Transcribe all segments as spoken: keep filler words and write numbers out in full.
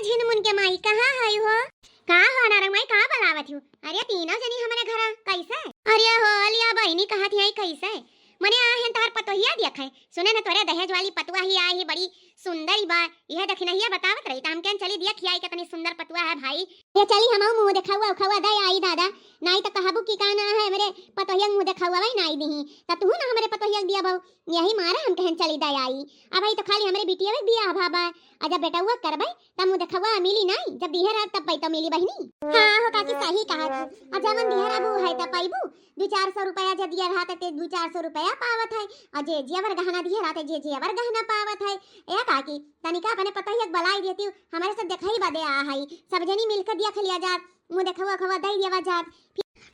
झिनमुन के माई, कहाँ है हो? का हो अनारक माई, का बलावत हो? अरे तीनों जनी हमरे घरा, कैसे? अरे हो लिया बहिनी, कहाँ थी आई कैसे? मने आ हैं तोहर पतोहिया देखे, सुने न तोरे दहेज वाली पतुआ ही आई है, बड़ी सुंदर ही बा। यह दखिनहिया बतावत रही त हम कहन चली देख ही आई कितनी सुंदर पतुआ है भाई। ये चली हमहू मुँह देखौआ उखौआ दे आई दादा, नाई त कहबू कि का ना है हमरे पतोहिया मुँह देखौआ वही नाई दिही, त तुहू ना हमरे पतोहिया दिया बहू। यही मारे हम कहन चली दे आई। अब भाई तो खाली हमरे बिटिया भी बियाह भा बा, आ जब बेटौआ करबै तब मुँह देखौआ मिली नाई, जब दिहे रहा तब पै तो मिली बहिनी। हाँ हो काकी, सही कहा थी। आ जवन दिहे रहा वो है त पैबू, दू चार सौ रुपया जे दिया रहा ते दू चार सौ रुपया पावत है, और जे जेवर गहना दिहे रहा ते जे जेवर गहना पावत है। ए काकी, तनिका अपने पतोहिया के बलाई देती, हमरे सब देखई बदे आ है, सब जनी मिलकर देख लिया जात, मुँह देखौआ खौआ दे देवा जात।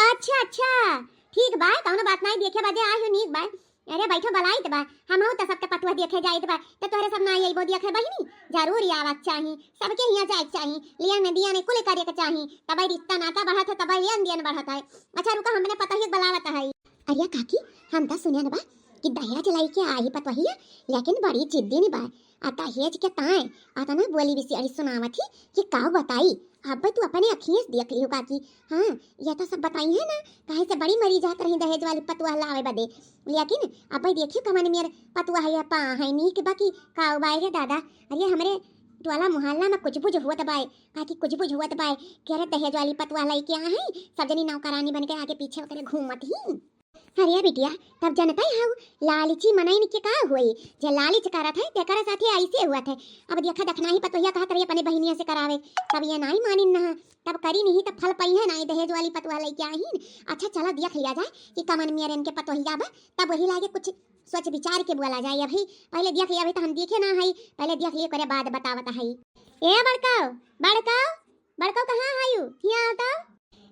अच्छा अच्छा, ठीक बा, कौनो बात नाई, देखे बदे आए हो, नीक बा। अरे बैठो, बलाइत बा, हमहू त सबके पतुआ देखे जाइत बा, त तोहरे सब नाई अइबो देखे बहिनी? जरूर आवक चाही, सबके हियाँ जाए के चाही, लियन दियन कुल करे के चाही, तबै रिश्ता नाता बढ़त है, तबै लेन देन बढ़त है। अच्छा रुका, हमने पतोहिया के बलावत है। अरे काकी, हम त सुनन बा कि दहेज लइके आई पतोहिया, लेकिन बड़ी जिद्दी नी बा। आ दहेज के ताए अतना बोली बिसियारी सुनावत ही कि का बताई। अब तू अपने अखिए से देख लियो काकी। हाँ, ये तो सब बताई है ना, काहे से बड़ी मरी जात रही दहेज वाली पतुआ लावे बदे। लेकिन अब देखियो कवन मेर पतुआ है, पा है नीक बा कि का बाय रे दादा। अरे हमरे टोला मोहल्ला में कुछ बुझ होत बाय, काकी कुछ बुझ होत बाय। के रे दहेज वाली पतुआ लइके आ है, सब जनी नौकरानी बन के आगे पीछे ओकरे घूमत ही। अरे बिटिया, तब जनता ही हऊ, लालची मनइन के का होई? जे लालच करत है, तेकरे साथे ऐसे हुआ थे। अब देखा, दखना ही पतोहिया कहत रही अपने बहिनिया से करावे, तब ये नाई मानिन ना, तब करी नहीं, तब फल पई है नाई। दहेज वाली पतुआ लइके आहिन। अच्छा, चला देख लिया जाए कि कमन मेर इनके पतोहिया बा, तब वही लागे कुछ सोच विचार के बोला जाए। अभी पहले देख लिया, अभी तो हम देखे ना है, पहले देख लिए, ओकरे बाद बतावत है। ए बड़काऊ, बड़काऊ, बड़काऊ, कहाँ है यू? हियाँ आओ तो।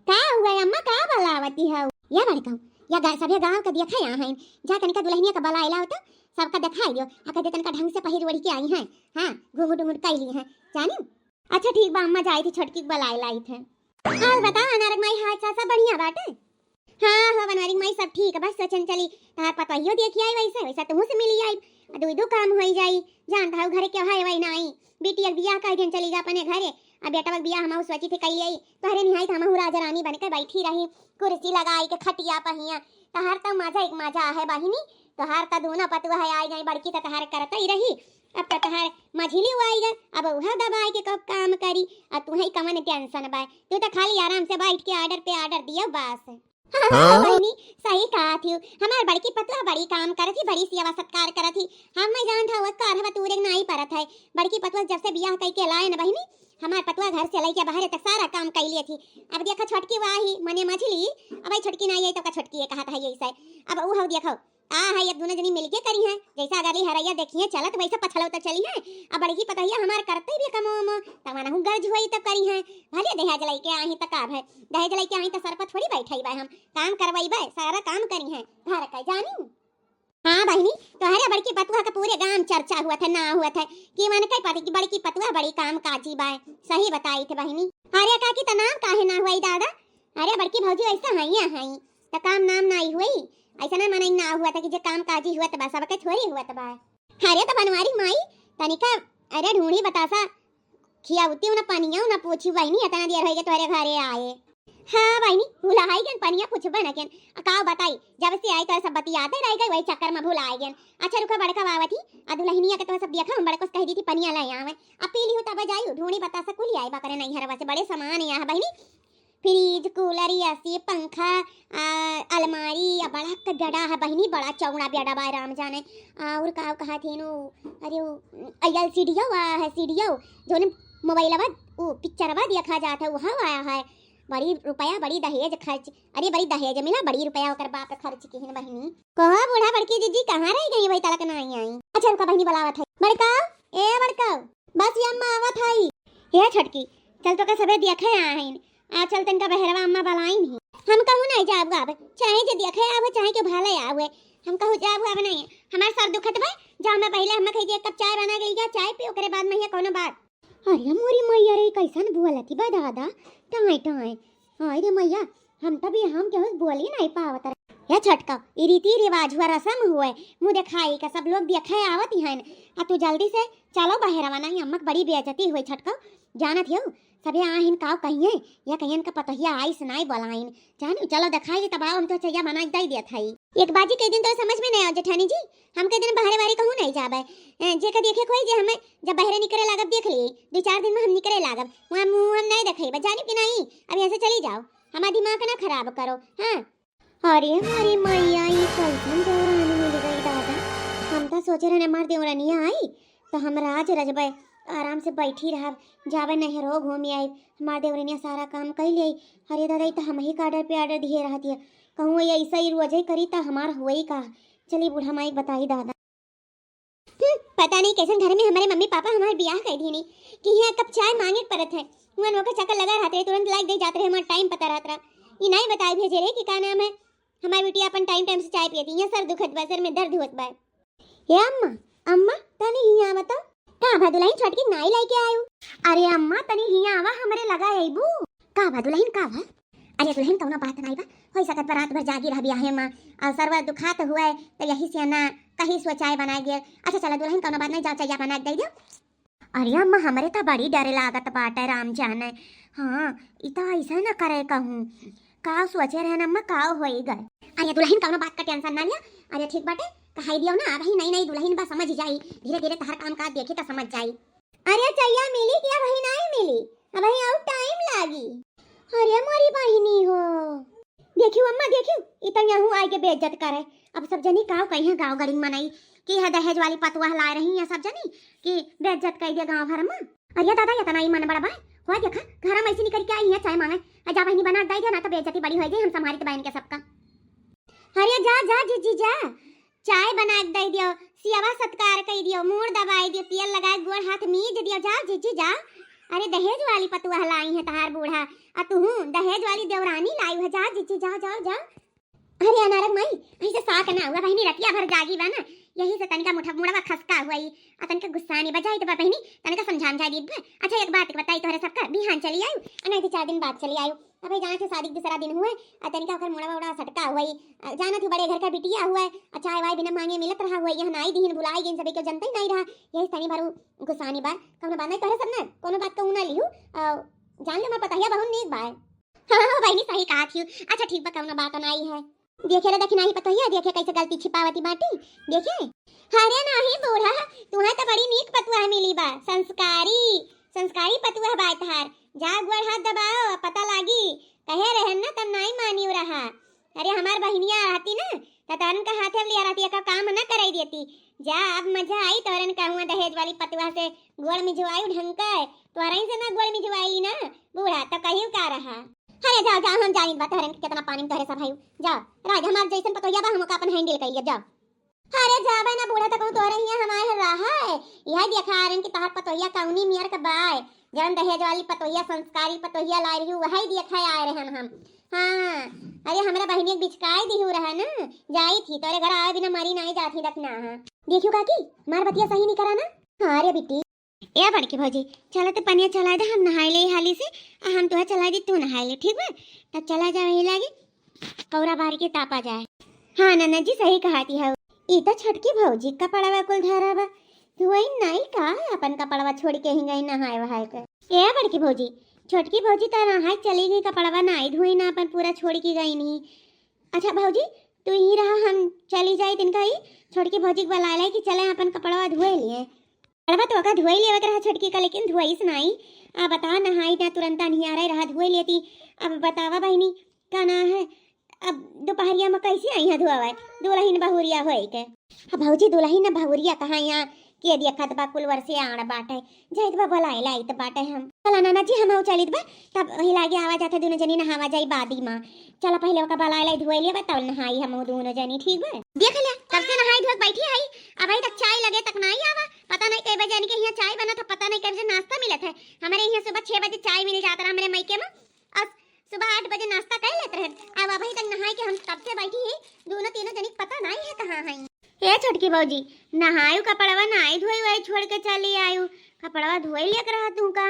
का हुआ अम्मा, का बलावती हऊ? या बड़काऊ, या गा-, सभे गाँव के देखा यहाँ है, जा तनिका दुल्हनिया के बलाए लाओ तो, सबका दिखाई दियो, आ कदे तनिका ढंग से पहिर ओढ़ के आई हैं। हाँ, घुंघट उंघट कई ली हैं, जानी। अच्छा ठीक बा अम्मा, जाई थी छोटकी के बलाए लाई थे। और बताओ अनारक माई, हाल चाल सब बढ़िया बाटे? हाँ हो बनवारी माई, सब ठीक, बस सोचन चली तहार पतोहियो देखी आई, वैसे वैसे तुहू से मिली आई, आ दुई दो काम होई जाई। जानत हऊ घरे के है वही नाई, बिटिया के बियाह कई दिन चली जा अपने घरे, आ बेटवा के बियाह हमहू सोची थे कई आई, तोहरे निहाई त हमहू राजा रानी बन के बैठी रही, कुर्सी लगाई के खटिया पहिया। तहार त मजा एक मजा है बहिनी, तोहार त दूनो पतुआ है आई गई, बड़की त तहार करत ही रही, अब त तहार मझिली आई गई, अब उहे दबाई के कब काम करी, आ तुहई कवन टेंशन बा, तू त खाली आराम से बैठ के ऑर्डर पे ऑर्डर दियो बस। हाँ? बहिनी, सही कहा थी, हमार बड़की पतुआ बड़ी काम करत ही, बड़ी सेवा सत्कार करत ही। हम नहीं जानत हऊ, ओकर हवा तूरे नाई परत है। बड़की पतुआ जब से बियाह कई के लाए न बहिनी, हमार पतुआ घर से लइके बाहरे तक सारा काम कई लिए थी। अब देखा छोटकी वाही, मने मझली, अब आई छोटकी नाई आई तो का छोटकी ये कहत है यही से। अब ऊ हऊ देखो, आ है, अब दोनों जनी मिलके करी हैं, जैसा अगली हरैया देखिए चलत वैसा पछलौता चली हैं। अब बड़की पतोहिया हमार करते भी कमो उमो, तब मनहु गर्ज होई तब करी हैं। भले दहेज लइके आई त का भय, दहेज लइके आई त सर पर थोड़ी बैठाई बा हम, काम करवाई बा, सारा काम करी हैं घर का जानी। हाँ बहिनी, तोहरे बड़की पतुआ का पूरे गांव चर्चा हुआ था, ना हुआ था कि मन कई पता कि बड़की पतुआ बड़ी काम काजी बा। सही बताई थे बहिनी। अरे काकी, त नाम काहे ना हुआ दादा? अरे बड़की भौजी ऐसा है, यहाँ है, त काम नाम ना आई हुई। ऐसा ना मनई ना हुआ था कि जे काम काजी हुआ त बा, सबके थोड़ी हुआ त बा। अरे त बनवारी माई, तनिका, अरे ढूंढी बतासा खियाउती ना, पनिया ना पूछी बहिनी, इतना देर होइगे तोहरे घरे आए। हाँ बहिनी, भुलाइ गेन, पनिया पूछबे न केन। आ का बताई, जब से आई तोहरे सब बतियाते रह गई, वही चक्कर में भुलाइ गेन। अच्छा रुका, बड़का बावत ही, आ दुल्हनिया के तोहरे सब देखा, हम बड़को से कह दी थी पनिया ले आवे। अब पी ली हो तब जायू, ढूंढी बतासा कुल आई बा करे नैहरवा से, बड़े सामान यहाँ बहिनी। फ्रिज, कूलर, एसी, पंखा, आ, अलमारी, आ, बड़ा क बेडा है बहिनी, बड़ा चौड़ा बेडा बा, राम जाने। और का कहा थे नु, अरे वो, आ, एलसीडीओ आ है, सीडीओ, जोने मोबाइलवा, वो पिक्चरवा देखा जात है, वह आया है। बड़ी रुपया, बड़ी दहेज खर्च, अरे बड़ी दहेज मिला, बड़ी रुपया ओकर बाप खर्च किहिन बहिनी। कहो बूढ़ा बड़की जीजी कहाँ रह गई, वही तलक ना आई आई। अच्छा रुका बहिनी बुलावत है, बड़का, ए बड़का, बस ये अम्मा आवत है। ए छोटकी, चल तो का सबे देखे आ हईन। आ चल तनका बहरवा अम्मा बलाइन ही। हम कहूँ नहीं जाब गाब, चाहे जे देखे आवे, चाहे के भले आवे। हम कहूँ जाब गाब नहीं। हमार सर दुखत बा, जा मैं पहले हम खाई एक कप चाय बना के लिया, चाय पी, ओकरे बाद में ये कोनो बात। अरे मोरी मैया रे, कैसन बोलत बा दादा, टाँय टाँय। हाय रे मैया, हम तब ये हम केहू से बोली नहीं पावत रहे। या छोटका, ई रीति रिवाज हुआ, रसम हुए, मुँह देखाई का सब लोग देखे आवत ही हन। आ तू जल्दी से चलो बहरवा, नहीं अम्मा के बड़ी बेइज्जती हुई छोटका। जानत हियो, सभे आहिन काव कहिए, या कहियन का पतोहिया आइस नाई बोलाइन। जान, चलो देखाई, तब आओ, हम तो चैया बना के दे देत हई। एक बाजी के दिन तो समझ में नहीं आओ जेठानी जी, हम के दिन बहरे वारी कहूँ नहीं जाबे। ए, जे के देखे कोई जे हमें जब बहरे निकरे लागब देख ली, दो चार दिन में हम निकरे लागब, वहाँ मुँह हम नहीं देखेबे, जानी कि नहीं? अब यहाँ से चली जाओ, हमारा दिमाग ना खराब करो। हाँ। अरे हमारी मैया, ई कैसन देवरानी मिल गई दादा। हम तो सोचे रहने हमार देवरानिया आई तो हम राज रजबे, आराम से बैठी रहब, जाबे नहरो घूमी आई, हमार देवरानिया सारा काम कर ले। अरे दादा, ई तो हम ही का ऑर्डर पे ऑर्डर दिए रहती है, कहूँ ये ऐसा ही रोजे करी तो हमार हुई का। चली बूढ़ा माई बताई दादा। हम्म, पता नहीं कैसन घर में हमारे मम्मी पापा हमार बियाह कर दीनी कि यहाँ कप चाय मांगे के पड़त है। हुआ नौकर चाकर लगा रहत रहे, तुरंत लाग दे जात रहे, हमार टाइम पता रहत रहा। ई नहीं बताए भेजे रहे कि का नाम है, हमार बिटिया अपन टाइम टाइम से चाय पियती। यहाँ सर दुखत बा, सर में दर्द होत बा। ए अम्मा, अम्मा, तनी हियाँ आवा तो। का भा दुल्हन छोटकी नाई लेके आयु? अरे अम्मा, तनी हियाँ आवा, हमरे लगा अइबू। का भा दुल्हन, का भा? अरे दुल्हन, कौनो बात नाई बा, हो सकत बा रात भर जागी रहबी आहे माँ, और सरवा दुखात हुए तो यही से ना कहीं सो चाय बना गए। अच्छा चला दुल्हन, कौनो बात नहीं, जाओ चाय बना के दे दो। अरे अम्मा, हमरे तो बड़ी डर लागत बाटे, राम जाने। हाँ, ई तो ऐसा ना करे कहूँ। का सोचे रहन अम्मा, का होई गए? अरे दुल्हन, कौनो बात का टेंशन ना लिया। अरे ठीक बाटे, कहाई दियो ना, अबही नई नई दुल्हन बा, समझ जाई, धीरे धीरे तहर काम काज देखी तो समझ जाई। अरे चैया मिली कि अबही नहीं मिली? अबही और टाइम लागी। अरे मोरी बहिनी हो, देखियो अम्मा, देखियो, ई तो यहाँ आए के बेइज्जत करे। अब सब जनी काव कहिए गाँव गड़ी में मनई कि यह दहेज वाली पतुआ लाए रही है सब जनी कि बेइज्जत कर दिया गाँव भर में। अरे दादा, इतना ही मन बड़ा बा, हुआ देखा, घर में ऐसे निकल के आई है चाय मांगे, आ जा बहिनी बना दे दे, ना तो बेइज्जती बड़ी हो जाए, हम संभालित बहन के सबका। अरे जा जा जीजी जा, चाय बना के दे दियो, सियावा सत्कार कर दियो, मूड़ दबाई दियो, तेल लगा के गोड़ हाथ मीज दियो, जाओ जीजी जाओ। अरे दहेज वाली पतुआ लाई है तहार बूढ़ा, आ तू दहेज वाली देवरानी लाई है, जा जीजी जाओ जाओ जाओ। अरे अनारक माई, ऐसे साक ना हुआ बहिनी, रतिया भर जागी बा ना, यही से तनिका मुठा मुड़वा खसका हुआ ही, आ तनिका गुस्सा नहीं बजाई तो बा बहिनी, तनिका समझा समझा दी बा। अच्छा एक बात बताई तोहरे सबका, बिहान चली आयु, आ नहीं तो चार दिन बाद चली आयु। अबे जाना थे शादी के दूसरा दिन हुए, आ तनिका ओकर मुड़वा उड़ा सटका हुई। आ, जाना थे बड़े घर का बिटिया हुए, आ चाय वाय बिना मांगे मिलत रहा हुए, यहाँ नाई दीहिन भुलाई गइन, सभी के जनते ही नहीं रहा। यही तनी भरू गुस्सानी बार, कौनो बात नहीं तोहरे सब ना, कौनो बात कहूँ ना लिहू। आ, जान ले हमार पतहिया बहुत नीक बाय। हाँ, हाँ, बहिनी सही कहा थी। अच्छा ठीक बा, कौनो बात नहीं है। देखे रे दखिनाही पतोहिया, देखे कैसे गलती छिपावती बाटी। देखे, अरे नाही बूढ़ा, तुहे तो बड़ी नीक पतुआ मिली बा, संस्कारी, संस्कारी पतुआ बा तहार। जा गोड़ हाथ दबाओ, पता लागी। कहे रहन ना तब नाही मानियो रहा। अरे हमार बहिनिया रहती ना, त तोरन का हाथे लिया रहती, एका काम ना कराई देती। जा अब मजा आई तोरन का हुआ दहेज वाली पतुआ से गोड़ मिझवाई ढंग के, तोरन से ना गोड़ मिझवाई ना बूढ़ा, तो कहियो का रहा। अरे जाओ, जाओ, हम जानित बा तोहरन के केतना पानी में तोहरे सब हयू। जाओ, राज हमार जैसन पतोहिया बा, हम ओका अपन हैंडल कइले, जाओ। अरे जाबे ना बूढ़ा, त कहूँ तोहरे हियाँ हमारे रहा है। यह देखा आ रहन कि तोहर पतोहिया कौनी मियर के बाय। जौन दहेज वाली पतोहिया, संस्कारी पतोहिया लाए रही, वही देखा आए रहन हम। हाँ, अरे हमरा बहिनिया के बिचकाई दिहू रहा ना, जाई थी, तोरे घर आवे बिना मरी नहीं जात ही, दखना। हाँ। देखियो काकी, हमार बतिया सही नहीं करा ना। हाँ रे बिट्टी। ए बड़की भौजी, चला तो पनिया चला दे, हम नहाई ले हाली से, आ हम तुहा चला दी, तू नहाई ले, ठीक बा? तब चला जा वही लागे, कौरा बाहर के तापा जाए। हाँ ननद जी, सही कहा थी हऊ। ई तो छोटकी भौजी कपड़वा कुल धरा बा, धोई नाई का, अपन कपड़वा छोड़ के ही गई नहाए वहाए के। ए बड़की भौजी, छोटकी भौजी तो नहाए चली गई, कपड़वा नाई धोई ना, अपन पूरा छोड़ के गई नहीं। अच्छा भौजी, तू ही रहा, हम चली जाई तिनका ही, छोटकी भौजी के बुलाए लाई कि चले अपन कपड़वा धोए लिए। कपड़वा तो ओका धोई लेवे के रहा छोटकी का, लेकिन धोइस नाई। आ बता, नहाई ना, तुरंत निहारे रहा, धोई लेती। अब बतावा बहिनी, का ना है, अब दोपहरिया में कैसे आई है धोवे, दुलहिन बहुरिया होए के? अब भौजी, दुलहिन बहुरिया कहाँ यहाँ के देखत बा, कुल वर्षे आड़ बाटे, जाइत बा बुलाए लाइत बाटे हम। चला नाना जी, हम चलित बा, तब वही लागे आवा जाते दोनों जनी नहावा जाई बादी माँ। चला पहले ओका बुलाए लाई, धोए लेबा, तब नहाई हम दोनों जनी, ठीक बा? देख ले, कब से नहाई धोए के बैठी है, अबही तक चाय लगे तक नाई आवा। पता नहीं कई बजे इनके यहाँ चाय बनत है, पता नहीं कई बजे नाश्ता मिलत है। हमरे यहाँ सुबह छह बजे चाय मिल जात रहा हमरे मायके में, और सुबह आठ बजे नाश्ता कर लेत रहे। अब अबही तक नहाई के हम तब से बैठी ही, दोनों तीनों जनी के पता नहीं है कहाँ है। ए छोटकी भौजी, नहायु कपड़वा नाई धोई, वही छोड़ के चली आयु। कपड़वा धोई लिया के रहा तू का?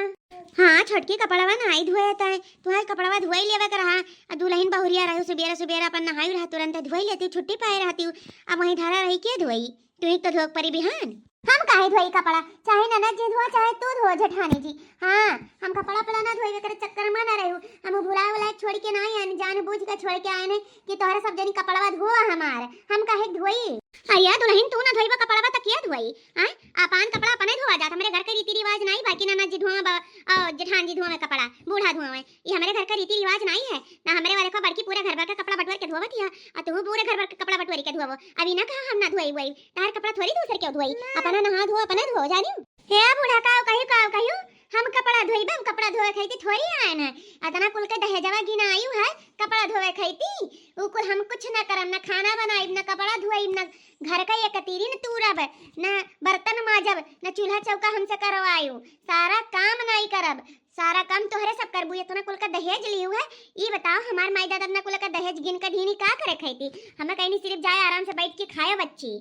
हाँ छोटकी, कपड़वा नाई धोए तय, तुहार कपड़वा धोई लेवे के रहा। आ दुलहिन बहुरिया रहू, सुबेरा सुबेरा अपन नहाई रहा, तुरंत धोई लेती, छुट्टी पाए रहती। अब वहीं धरा रही, के धोई? तू ही तो धोक परी बिहान। हम काहे धोई कपड़ा? चाहे ननद जी धोआ, चाहे तू धो जेठानी जी। हाँ, हम कपड़ा उपड़ा ना धोई, एकरे चक्कर में ना रहू। हम भुला उला छोड़ के ना आए, जान बूझ के छोड़ के आए ने कि तोहरे सब जनी कपड़वा धोआ हमार। हम काहे धोई? अरे दुलहिन, तू ना धोईबा कपड़वा त के धोई? आय, आपन कपड़ा अपने धोआ जात। हमरे घर के रीति रिवाज नाई बा कि ननद जी धोआ बा, अ, जेठान जी धोआ कपड़ा, बूढ़ा धोआ। ई हमरे घर का रीति रिवाज नाई है। ना हमरे वाले को बड़की पूरे घर भर का कपड़ा बटोर के धोवत हिया, आ तू पूरे घर भर का कपड़ा बटोरी के धोवो। अभी ना कहा हम ना धोई वोई, तार कपड़ा थोड़ी दूसर के धोई, अपना नहा धो, अपने धो जानी। हे बूढ़ा, काव कहियो, काव कहियो, हम कपड़ा धोईबा, हम कपड़ा धोवे खाइती थोड़ी आए न। अतना कुल के दहेजवा गिना आयु है, कपड़ा धोवे खाइती। उ कुल हम कुछ ना करब, ना खाना बनाइब, ना कपड़ा धोइब, ना घर का एक तीरी न तूरब, ना बर्तन माजब, ना चूल्हा चौका हमसे करवायु। सारा काम नाई करब, सारा काम तोहरे सब करबू। इतना कुल का दहेज लियू है, ई बताओ हमार माई दादा इतना कुल का दहेज गिन के दीनी का करे खाइती? हमें कहीं नहीं, सिर्फ जाए आराम से बैठ के खाए बच्ची।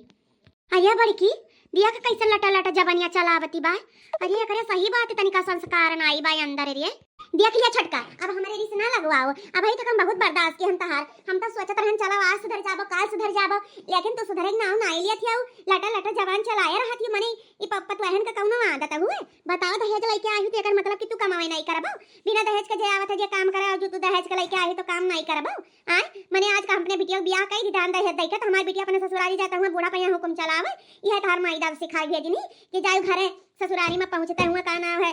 अरे बड़की, दिया के कैसे लटा लटा जबनिया चलावती बा। अरे एकरे सही बात, तनिका संस्कार नाई बा अंदर रे। देख लिया छोटका, अब हमरे रिस ना लगवाओ। अबही तक हम बहुत बर्दाश्त के हम तहार, हम तो सोचत रहन चलो आज सुधर जाबो, काल सुधर जाबो, लेकिन तू सुधरे के नाव नाई लियत हियौ। लटा लटा जबान चलाए रहत हियौ, मने ई प-, पतोहन का कौनो आदत हुए? बताओ, दहेज लइके आई हू तो एकर मतलब कि तू कमावे नाई करबो? बिना दहेज के जे आवत है, जे काम करे, और जो तू दहेज के लइके आई हू तो काम नाई करबो? आय, मने आज का हम अपने बिटिया के बियाह कई दी दान दहेज दइके, तो हमार बिटिया अपने ससुरारी जाता हुआ बूढ़ा पैया हुकुम चलावे, यह तहार माई दादा सिखाई भेजनी कि जायू घरे ससुरारी में पहुँचते हुए का नाव है,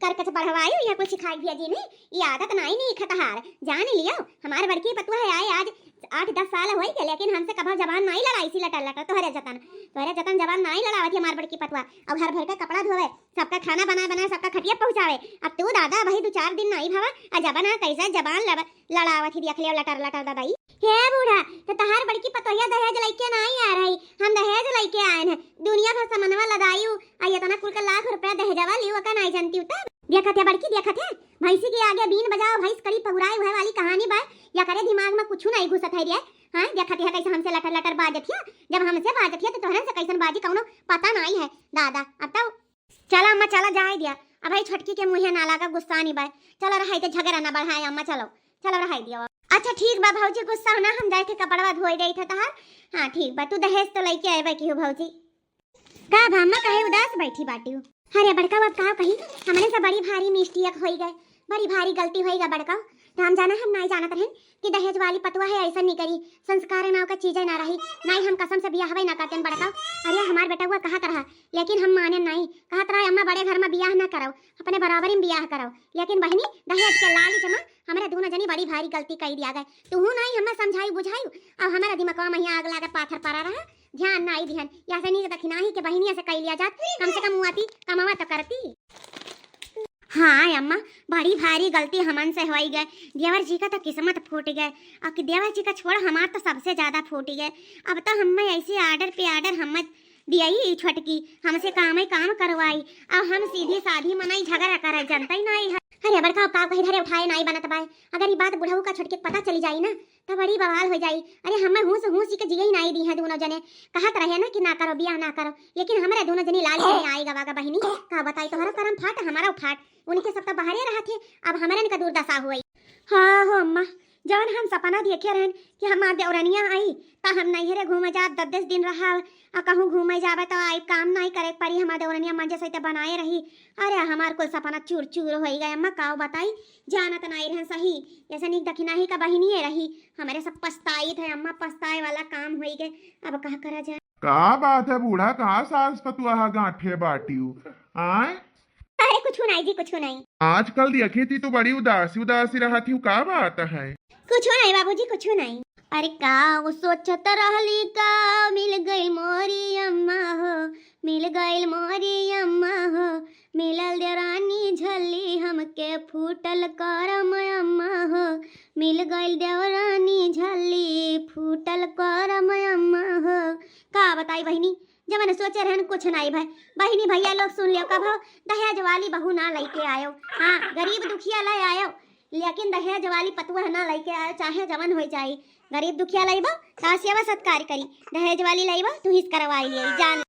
कर कछ बढ़वायू, यह कुछ सिखाई भेजनी। ये आदत नाई नीक है तहार, जान लियो। हमार बड़की पतुआ है आए आज आठ दस साल होई के, लेकिन हमसे कभो जबान नाई लड़ाई सी लटर लटर। तोहरे जतन, तोहरे जतन जबान नाई लड़ावत ही हमार बड़की पतुआ। और घर भर के कपड़ा धोवे, सबका खाना बनाए बनाए, सबका खटिया पहुँचावे। अब तू दादा भाई दो चार दिन नाई भवा, आ जबना कैसे जबान लड़-, लड़ावत ही, देख लियो लटर लटर ददाई। हे बूढ़ा, तो तहार बड़की पतोहिया दहेज लइके नाई आ रही, हम दहेज लइके आए हैं। दुनिया भर समनवा लदायू, आ इतना कुल के लाख रुपया दहेजवा लियू, ओका नाई जानती तब। देखत है बड़की, देखत है, भैंसी के आगे बीन बजाओ, भैंस कड़ी पहुराए, वह वाली कहानी बा। या करे दिमाग में कुछ नहीं घुसत है रे। हाँ, देखत है कैसे हमसे लटर लटर बाजत है। जब हमसे बाजत है तो तोहरन से कैसन बाजी, कौनो पता नाई है दादा। अब तो चला अम्मा, चला, जाए दिया। अब भाई छोटकी के मुँहे ना लागा, गुस्सा नहीं बा। चलो रहाई दे, झगड़ा ना बढ़ाए अम्मा, चलो, चलो रहाई दिया। अच्छा ठीक बा भौजी, गुस्सा हो ना, हम जाए थे कपड़वा धोए दे थे तहार। हाँ ठीक बा, तू दहेज तो लइके आए बा की हो भौजी। का बा अम्मा, काहे उदास बैठी बाटियो? अरे बड़का, अब का कही, हमने से बड़ी भारी मिस्टेक होई गए, बड़ी भारी गलती होई गए बड़का। राम जाना, हम नाई जानत रहन कि दहेज वाली पतुआ है, ऐसा नहीं करी, संस्कार नाव का चीजें ना रही, नाई हम कसम से बियाह हवे ना करते बड़का। अरे हमार बेटा हुआ कहत रहा, लेकिन हम माने नाई, कहत रहा अम्मा बड़े घर में बियाह ना करो, अपने बराबरी में बियाह करो, लेकिन बहिनी दहेज के लालच में हमरे दोनों जनी बड़ी भारी गलती कई दिया गए। तू नाई हमें समझाई बुझाई, अब हमारा दिमाग में यहाँ आग लागे पाथर पड़ा रहा, ध्यान नाई दिहन, या से नहीं दखिनाही के बहिनिया से कई लिया जात, कम से कम मुआती कमावा तो करती। हाँ अम्मा, बड़ी भारी गलती हमन से होई गए। देवर जी का तो किस्मत फूट गए, और कि देवर जी का छोड़, हमार तो सबसे ज्यादा फूट गए। अब तो हमें ऐसे order पे order हमें दियाई ई छोटकी, हमसे काम ही काम करवाई। अब हम सीधी साधी मनई, झगड़ा करे जनता ही नाई है। अरे बड़का, अब का कही, धरे उठाए नाई बनत बाय। अगर ई बात बुढ़ऊ का छोटके के पता चली जाई ना, तो बड़ी बवाल हो जाई। अरे हमें हूस हूस के जिए ही नाई दी है दोनों जने। कहत रहे ना कि ना करो, बियाह ना करो, लेकिन हमरे दोनों जनी लाल में आई गवा गा बहिनी। का बताई, तोहरा करम फाट, हमारा फाट, उनके सब तो बाहरे रहत है, अब हमरे इनका दुर्दशा हुई। हाँ हो अम्मा, जवन हम सपना देखे रहन कि हमार देवरनिया आई, त हम नैहरे घूमे जाब, दस दस दिन रहब, आ कहूँ घूमे जाबे तो आई काम नाई करे परी, हमार देवरनिया मंजे सहित बनाए रही। अरे हमार कुल सपना चूर चूर होई गए अम्मा, काव बताई, जानत नाई रहन सही, जैसे नीक दखिनाही का बहिनिए रही। हमरे सब पछताई थे अम्मा, पछताए वाला काम होई गए, अब का करा जाए। का बात है बूढ़ा, का सास पतुआ गांठे बाटियो? आय? अरे कुछ नाई जी, कुछ नाई। आजकल देखी थी तो बड़ी उदासी उदासी रहत ही, का बात है? कुछ नाई बाबूजी, कुछ नाई। अरे का वो सोचत रहली का, मिल गइल मोरी अम्मा हो, मिल गइल मोरी अम्मा हो, मिलल देवरानी झल्ली हमके फूटल करम अम्मा हो, मिल गइल देवरानी झल्ली फूटल करम अम्मा हो। का बताई बहिनी, जवन सोचे रहन कुछ नाई भय। बहिनी भैया लोग सुन लियो, कभो दहेज वाली बहू ना लइके आयो, हाँ गरीब दुखिया ले आयो, लेकिन दहेज वाली पतुआ ना लइके आयो, चाहे जवन हो जाई। गरीब दुखिया लइबो तो सेवा सत्कार करी, दहेज वाली लइबो तू हिस करवाई लियो, जान।